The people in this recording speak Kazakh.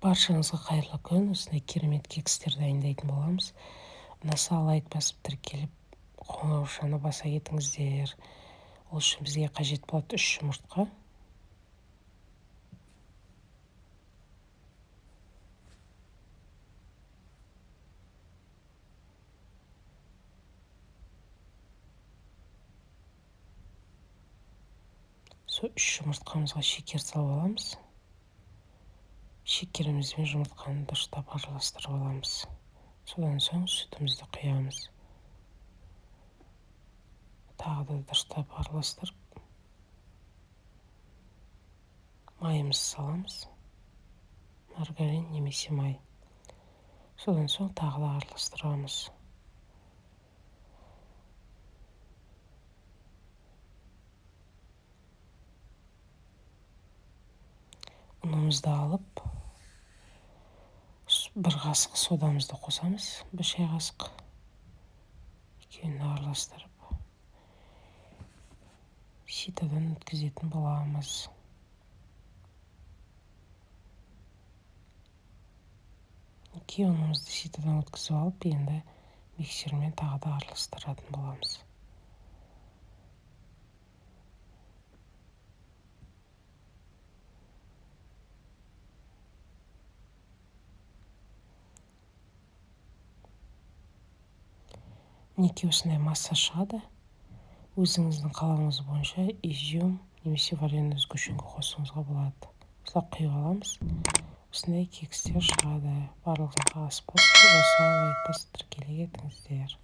Баршаңызға қайырлы күн! Осындай керемет кекстер дайындайтын боламыз. Ұнаса, лайк басып, тіркеліп, қоңыраушаны баса кетіңіздер. Ол үшін бізге қажет болады 3 жұмыртқа, Сол 3 жұмыртқамызға шекер салып аламыз. Шекерімізбен жұмыртқаны дұрыстап араластырып аламыз. Содан соң сүтімізді құямыз. Тағы да дұрыстап араластырып, майымызды саламыз, маргарин немесе май. Содан соң тағы да араластырамыз. Ұнымызды алып, 1 қасық содамызды қосамыз, 1 шай қасық. Екеуін араластырып, ситодан өткізетін боламыз. Ұнымызды ситодан өткізіп алып, енді миксермен тағы да араластыратын боламыз. Мінекей, осындай масса шығады. Өзіңіздің қалауыңыз бойынша изюм немесе вареный сгущенка қосуыңызға болады. Осылай құйып аламыз. Осындай кекстер шығады. Барлығыңызға ас болсын! Болса, лайк басып, тіркеле кетіңіздер.